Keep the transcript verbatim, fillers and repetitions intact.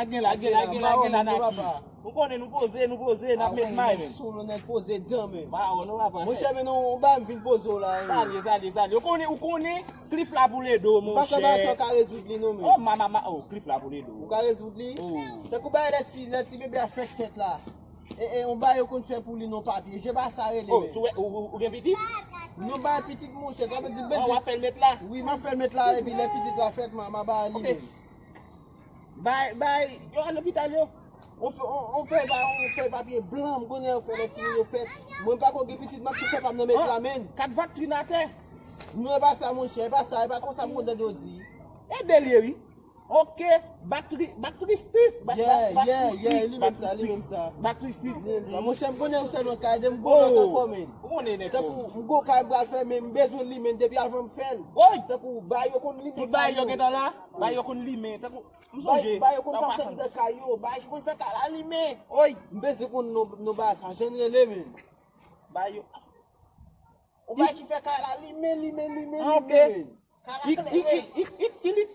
Gen la, gen la, gen la, gen la, Naki. Ou konnen nou poze, nou poze, n ap met may menm. Sou nou nèg poze dan menm. Ba, ou nou pa. Monchè, men non, ou ba m vin poze w la. Salye, salye, salye. Ou konnen, ou konnen, Cliff la pou l ede w, monchè. Ou pa ka ba sa w ka rezoud li non menm. Oh, mama, ma, oh, Cliff la pou l ede w. Ou ka rezoud li? Oh. Tankou bagay lè ti, lè ti bebe a fèk fèt la. E, e, on bagay yo konn fè pou li non papye. Je pa sa rele. Oh, ou, ou, ou gen pitit? Non, bay pitit monchè. Sa vle di bezwen. W ap fè l met la? Wi, m ap fè l met la, epi lè pitit la fèt, m a, m a ba li menm. Bay, bay, yo al lopital yo. On fè, on, on fè, ba, on fè papye blan, m konnen yo fè lè timoun yo fèt. Mwen pa ko gen pitit, m ap tou fè pa m nan met la, men. Kat vak trinatè. Non, e pa sa, monchè, e pa sa, e pa konsa m kontan de w di. E delye, wi. Ok, baktri, baktristik. Yeah, yeah, yeah, li menm sa, li menm sa. Baktristik. Li menm sa. Monchè, m konnen ou sèlman kay de m gwo nan tan kò, men. Ou konnen nèg. Tankou m gwo kay m pral fè, men m bezwen li, men depi avan m fè l. Woy! Tankou bay yo konn li men. Tout bay yo gentan la, bay yo konn li men. Tankou, m sonje. Bay yo konn pase andidan kay yo, bay yo konn fè kay la li men. Woy! M bezwen konn non, non ba sa, jan l rele, men. Bay yo. Ou bay ki fè kay la li men, li men, li men, li men. Kay la klere. Itilite